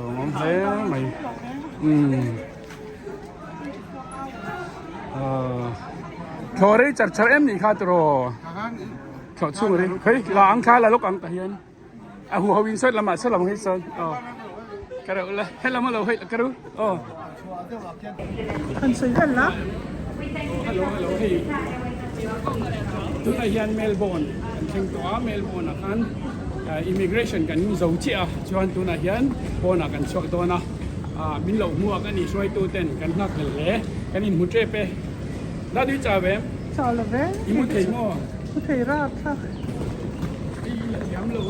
Awm hle mai umm ahh thlawh rei char char em nih kha tiraw thlawh chhung rei hei la ang kha la lawk ang tah hian a huho in sawt lamah saw lam hi sawn aw ka reuh la helam a lo hei ka ru aw. Kan sawi vel la. Hello hello hei tunah hian Melbourne kan thleng tawh a Melbourne ah khan immigration kan zo chiah a chuan tunah hian pawnah kan chhuak dawn a ah min lo hmuak a ni hruaitu ten kan nghak hlel hle kan inhmu tep e la tui chau em? Chau lo ve. I mu thei maw? Mu thei rap thlak. Hei i la thiam lo.